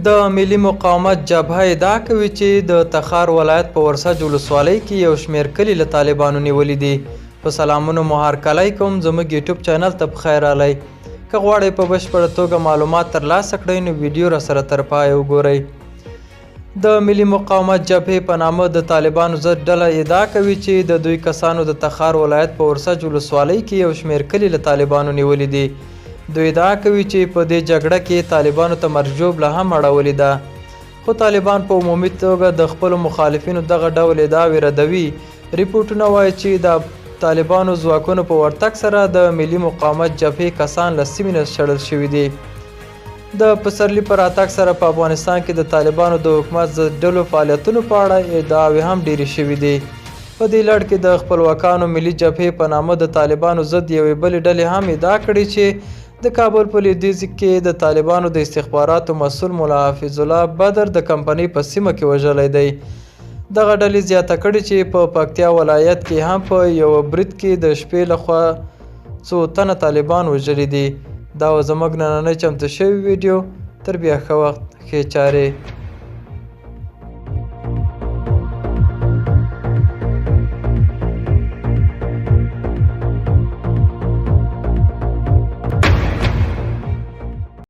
د ملي مقاومت جبهه ادعا کوي چې د تخار ولایت په ورسج ولسوالۍ کې یو شمېر کلي له طالبانو نیولي دي. په سلامونو مو هرکلی کوم، زموږ یوټیوب چینل ته په خیر راغلی. که غواړئ په بشپړه توګه معلومات ترلاسه کړئ نو ویډیو راسره تر پایه وګورئ. د ملي مقاومت جبهې په نامه د طالبانو ضد ډله ادعا کوي چې د دوی کسانو د تخار ولایت په ورسج ولسوالۍ کې یو شمېر کلي له طالبانو نیولي دي. دوی ادعا کوي چې په دې جګړه کې طالبانو ته مرګ ژوبله هم اړولې ده، خو طالبان په عمومي توګه د خپلو مخالفینو دغه ډول ادعاوې ردوي. رپوټونه وایي چې د طالبانو ځواکونو په ورتګ سره د ملي مقاومت جبهې کسان له سیمې نه شړل شوي دي. د پسرلي په راتګ سره په افغانستان کې د طالبانو د حکومت ضد ډلو فعالیتونو په اړه ادعاوې هم ډېرې شوې دي. په دې لړ کې د خپلواکانو ملي جبهې په نامه د طالبانو ضد یوې بلې ډلې هم ادعا کړې چې د کابل په لویدیځ کې د طالبانو د استخباراتو مسؤل ملا حفیظ الله بدر د کمپنۍ په سیمه کې وژلی دی. دغه ډلې زیاته کړې چې په پکتیا ولایت کې هم په یوه برید کې د شپې لخوا څو تنه طالبان وژلي دي. دا وه زموږ نننۍ چمتو شوې ویډیو. تر بیا ښه وخت، ښې چارې.